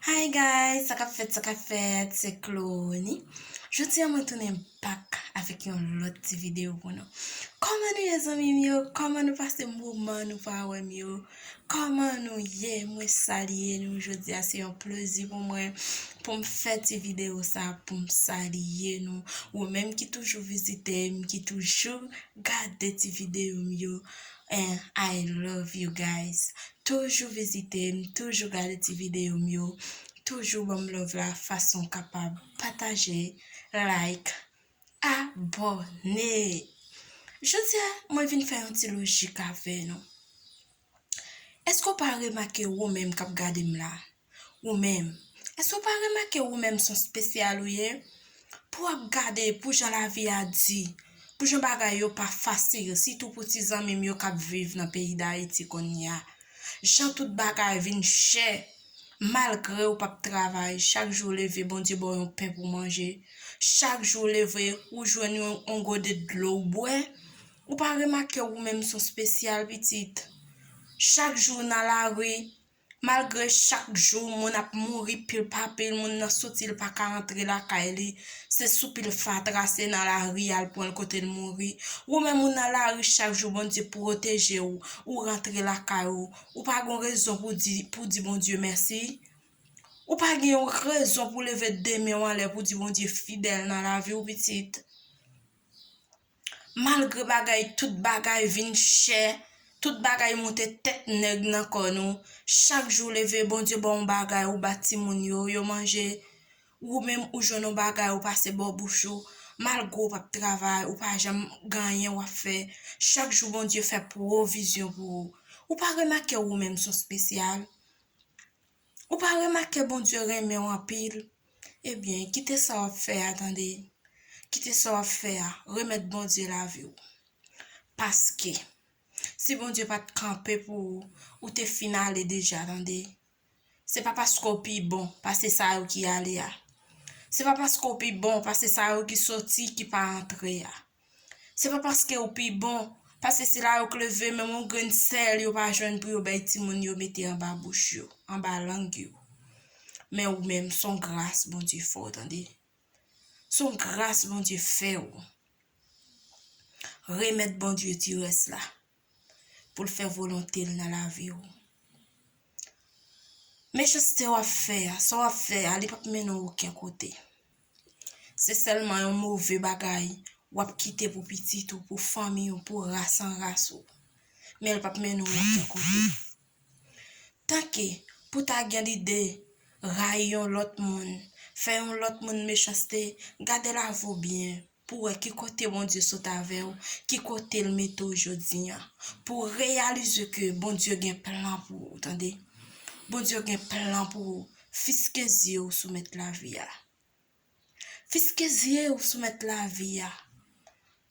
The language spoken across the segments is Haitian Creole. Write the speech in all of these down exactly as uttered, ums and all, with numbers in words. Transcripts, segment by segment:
Hi guys, sa k ap fèt, sa k ap fèt, se Clony. Jodi a mwen tounen back avèk yon lòt ti videyo pou nou. Kòman nou ye zanmi m yo? Kòman nou pase moman nou pa wè m yo? Kòman nou ye? Mwen salye nou. Jodi a se yon plezi pou mwen pou m fè ti videyo sa pou m salye nou. Ou menm ki toujou vizite m, ki toujou gade ti videyo m yo, and I love you guys. Toujou vizite m, toujou gade ti videyo m yo, toujou ban m love la fason w kapab, pataje, like, abòne. Jodi a, mwen vin fè yon ti lojik avè nou. Èske w pa remake ou menm k ap gade m la? Ou menm, èske w pa remake ou menm se yon espesyal ou ye? Pou w ap gade pou jan lavi a di, pou jan bagay yo pa fasil, sitou pou ti zanmi m yo k ap viv nan peyi Dayiti kounye a. Jan tout bagay vin chè, malgre w p ap travay, chak jou w leve, Bondye ba w yon pen pou w manje. Chak jou w leve, ou jwenn yon, yon gode dlo w bwè. Ou pa remake ou menm se yon espesyal, pitit? Chak jou w nan lari, malgre chak jou moun ap mouri pil pa pil, moun nan soti, l pa ka antre lakay li, se sou pil fatra, se nan lari a l pran l kote l mouri. Ou menm ou nan lari chak jou, Bondye pwoteje w, ou rantre lakay ou, ou pa gon rezon pou di, pou di Bondye mèsi? Ou pa gen yon rezon pou leve de men w anlè pou di Bondye fidèl nan lavi w, pitit? Malgre bagay, tout bagay vin chè, tout bagay monte tèt nèg nan kò nou, chak jou w leve, Bondye ba w yon bagay, ou ba timoun yo, yo manje, ou menm ou jwenn yon bagay, ou pase bò bouch ou, malgre w p ap travay, ou pa janm gen anyen w ap fè, chak jou Bondye fè pwovizyon pou ou. Ou pa remake ou menm se yon espesyal? Ou pa remake Bondye renmen w anpil? Ebyen, kite sa w ap fè a, tande. Kite sa w ap fè a, remèt Bondye lavi w. Paske, si Bondye pa t kanpe pou ou, ou te fin ale deja, tande. Se pa paske w pi bon pase sa yo ki ale a. Se pa paske w pi bon pase sa yo ki soti, ki pa antre a. Se pa paske w pi bon pase sila yo k leve, menm yon grenn sèl yo pa jwenn pou yo bay timoun yo mete anba bouch yo, anba lang yo. Men ou menm, se yon gras Bondye fè w, tande. Se yon gras Bondye fè w. Remèt Bondye ti rès la pou l fè volonte l nan lavi w. Mechanste w ap fè a, sa w ap fè a, li p ap mennen w okenn kote. Se sèlman yon move bagay w ap kite pou pitit ou, pou fanmi w, pou ras an ras ou. Men l p ap mennen w okenn kote. Tanke pou ta gen lide rayi yon lòt moun, fè yon lòt moun mechanste, gade lavi w byen pou w wè ki kote Bondye sot avè w, ki kote l mete w jodi a. Pou w reyalize ke Bondye gen plan pou ou, tande. Bondye gen plan pou ou. Fiske zye w sou Mèt lavi a. Fiske zye w sou Mèt lavi a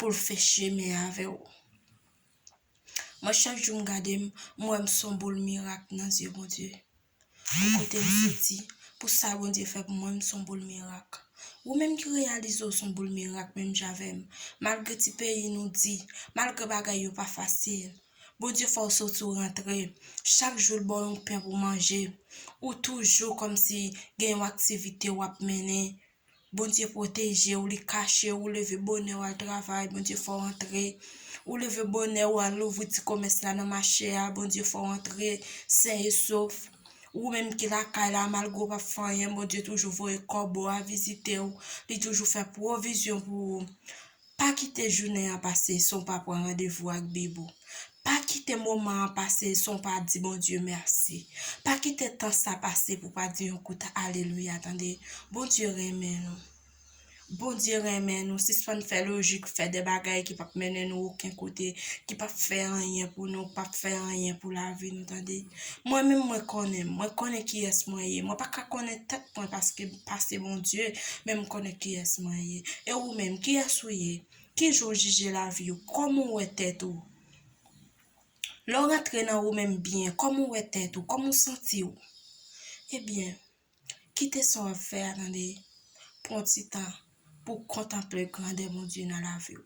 pou l fè chemen avè w. Mwen, chak jou m gade m, m wè m se yon boul mirak nan zye Bondye. Pou kote m soti, pou sa Bondye fè pou mwen, m se yon boul mirak. Ou menm ki reyalize w se yon boul mirak menm jan avè m, malgre ti peyi nou di, malgre bagay yo pa fasil, Bondye fè w soti w rantre. Chak jou l ba w yon pen pou manje. Ou toujou kòmsi gen yon aktivite w ap mennen. Bondye pwoteje w, li kache w, ou leve bonè w al travay, Bondye fè w antre. Ou leve bonè w al louvri ti komès la nan mache a, Bondye fè w antre sen e sof. Ou menm ki lakay la, malgre w p ap fè anyen, Bondye toujou voye kòbo a vizite w, li toujou fè pwovizyon pou ou. Pa kite jounen an pase san w pa pran randevou ak Bib ou. Pa kite moman an pase san w pa di Bondye mèsi. Pa kite tan sa pase pou w pa di yon kout alelouya, tande. Bondye renmen nou. Bondye renmen nou. Sispann fè lojik, fè de bagay ki p ap mennen nou okenn kote, ki p ap fè anyen pou nou, k p ap fè anyen pou lavi nou, tande. Mwen menm, mwen konnen m. Mwen konnen kiyès mwen ye. Mwen pa ka konnen tèt mwen paske, pase Bondye, men m konnen kiyès mwen ye. E ou menm, kiyès ou ye? Ki jan w jije lavi w? Kòman w wè tèt ou? Lè w rantre nan ou menm byen, kòman w wè tèt ou? Kòman w santi w? Ebyen, kite sa w ap fè a, tande. Pran ti tan pou w kontanple grandè Bondye nan lavi w.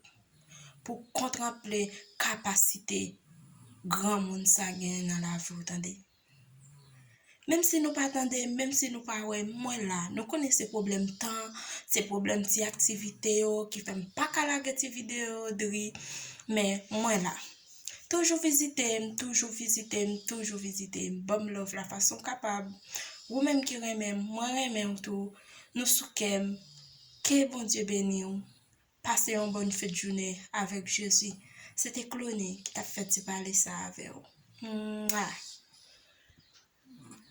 Pou w kontanple kapasite granmoun sa genyen nan lavi w, tande. Menm si nou pa tande, menm si nou pa wè, mwen la. Nou konnen se pwoblèm tan, se pwoblèm ti aktivite yo ki fè m pa ka lage ti videyo dri, men mwen la. Toujou vizite m, toujou vizite m, toujou vizite m. Ban m love la fason w kapab. Ou menm ki renmen m, mwen renmen w tou. Nou sou kè m. Ke Bondye beni w. Pase yon bòn fèt jounen avèk Jezi. Se te Clonie ki t ap fè ti pale sa avè w. Mwa!